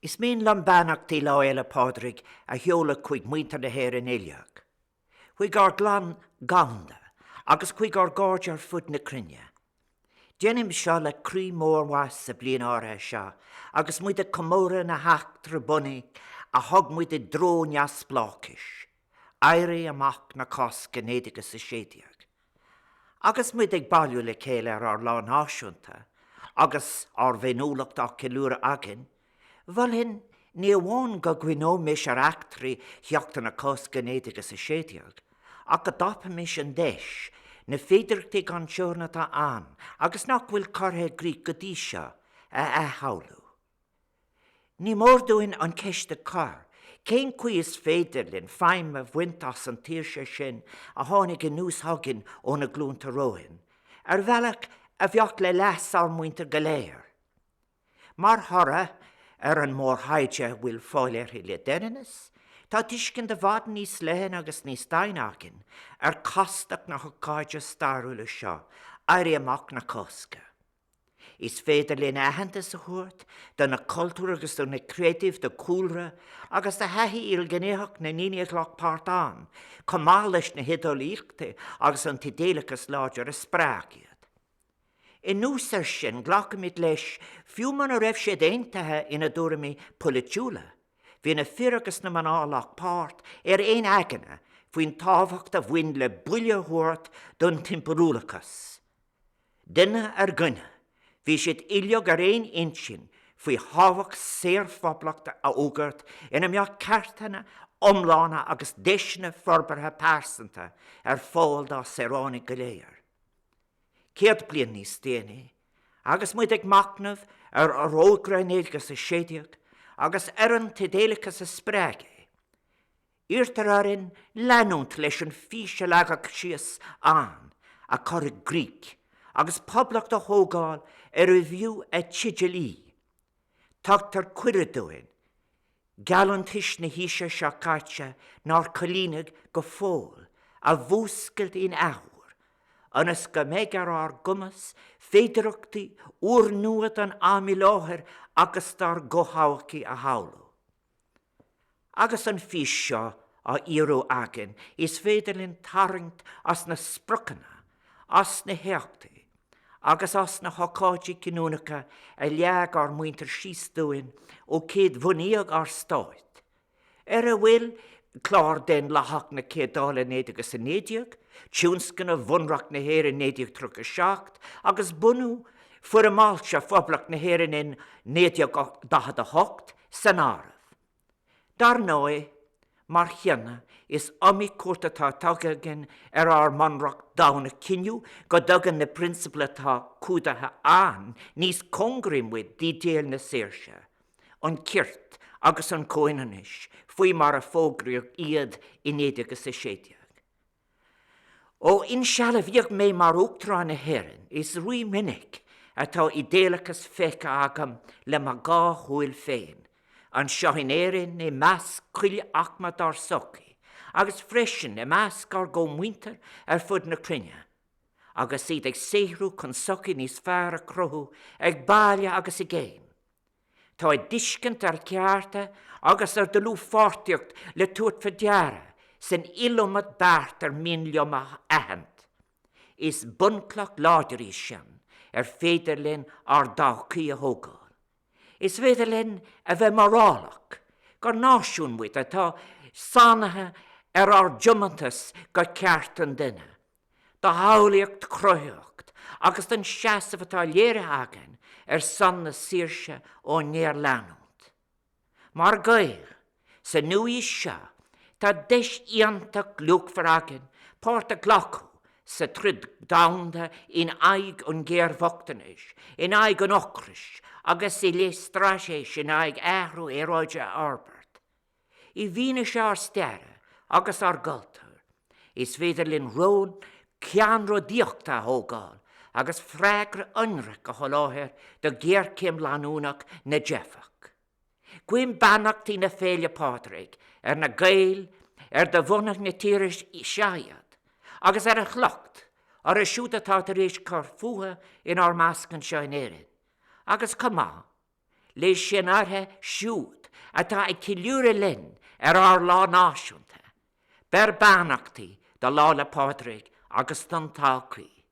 Is mian liom beannachtaí Lá Fhéile Pádraig a sheoladh chuig muintir na hÉireann uileag, chuig ár gclann dhomhanda agus chuig ár gcairde ar fud na cruinne. Déanaim seo le croí mór maith sa bhliain áirithe seo agus muid ag comóradh na heachtra bunaidh a thug muid i dtreo neamhspleáchais, Éirí Amach na Cásca 1916. Agus muid ag bailiú le chéile ar ár Lá Náisiúnta agus ár bhféiniúlacht á ceiliúradh againn, mholfainn ní amháin go gcuimhneoimis ar eachtraí Sheachtain na Cásca 1916, ach go dtapaimis an deis na féidearthachtaí gan teorainn atá ann agus nach bhfuil curtha i gcrích go dtí seo a athshamhlú. Ní mór dúinn an cheist a chur, cén chaoi is féidir linn feidhm a bhaint as an tsaoirse sin a tháinig anuas chugainn ó na glúnta romhainn, ar bhealach a bheadh le leas ár muintir go léir? Mar thoradh ar an mórthaighde a bhfuil fáil uirthi le deireanas, tá tuiscint i bhfad níos leithne agus níos doimhne againn ar chastacht na hócáide stairiúla seo, Éirí Amach na Cásca. Is féidir linn aitheantas a thabhairt do na cultúir agus do na creidimh, do chúlra agus do thaithí ilghnéitheach na ndaoine a ghlac páirt ann, chomh maith leis na hidéalaíochtaí agus an t-idéalachas láidir a spreag iad. Anuas air sin, glacaimid leis, fiú muna raibh siad aontaithe ina dtuairimí polaitiúla, bhí na fir agus na mná a ghlac páirt ar aon aigne faoin tábhacht a bhain le buille a thabhairt don t-impiriúlachas. Duine ar dhuine, bhí siad uileag ar aon intinn faoi thábhacht saorphoblacht a fhógairt ina mbeadh ceartanna iomlána agus deiseanna forbartha pearsanta ar fáil dá saoránaigh go léir. 100 bliain níos déanaí, agus muid ag machnamh ar Fhorógra 1916 agus ar an t-idéalachas a spreag é, Iarrtar orainn leanúint leis an bhfís a leagadh síos ann a chur i gcrích agus poblacht a thógáil arbh fhiú a teideal í. Tugtar cuireadh dúinn gealltanais na haoise seo caite nár comhlíonadh go fóill a mhúscailt in athuair ionas go mbeidh ar ár gcumas féidearthachtaí úrnua don am i láthair agus dár gcomhthodhchaí a shamhlú. Agus an fís seo á fhíorú againn, is féidir linn tarraingt as na spriocanna, as na héachtaí agus as na hócáidí cinniúnacha a leag ár muintir síos dúinn ó céadbhunaíodh ár Stát, ar a bhfuil Clár Daonlathach na Céad Dála 1919, tionscnamh Bhunreacht na hÉireann 1937 agus bunú foirmeáilte Phoblacht na hÉireann in 1948, san áireamh. Dar ndóigh, mar chéanna, is iomaí cuairt atá tugtha againn ar ár mBunreacht d'fhonn a chinneadh go dtugann na prionsabail atá cumhdaithe ann níos cóngaraí muid d'ídéil na saoirse, an chirt agus an chomhionannais faoi mar a fógraíodh iad i 1916. Ó insealbhaíodh mé mar Uachtarán na hÉireann, is rí-mhinic atá idéalachas feicthe agam le mo dhá shúil féin, anseo in Éirinn, i measc chuile aicme dár sochaí, agus freisin i measc ár gcomh-mhuintir ar fud na cruinne, agus iad ag saothrú chun sochaí níos fearr a chruthú ag baile agus i gcéin. Tá a dtuiscint ar chearta agus ar dhlúthpháirtíocht le tabhairt faoi deara san iliomad beart ar mian liom a aithint. Is bunchloch láidir í sin ar féidir linn ár dtodhchaí a thógáil. Is féidir linn a bheith mórálach gur náisiún muid atá sáinnithe ar ár dtiomantas do chearta an duine, do shamhlaíocht chruthaitheach agus don seasamh atá léirithe againn ar son na saoirse ón ngéarleanúint. Mar Ghaeil, sa nua-aois seo, tá deis iontach luachmhar againn páirt a ghlacadh sa troid dhomhanda in aghaidh an ghéarbhochtanais, in aghaidh an ocrais agus i leith straitéis in aghaidh athrú aeráide a fhorbairt. I bhfianaise ár staire agus ár gcultúir, is féidir linn ról ceannródaíochta a thógáil agus freagra ionraic a sholáthar do ghéarchéim leanúnach na dteifeach. Guím beannachtaí na Féile Pádraig ar na Gaeil ar de bhunadh na tíre seo iad, agus ar a shliocht, orthu siúd atá tar éis cur fúthu inár measc anseo in Éirinn, agus chomh maith. Leis sin orthu siúd atá ag ceiliúradh linn ar ár Lá Náisiúnta, beir beannachtaí do Lá 'le Pádraig agus don todhchaí.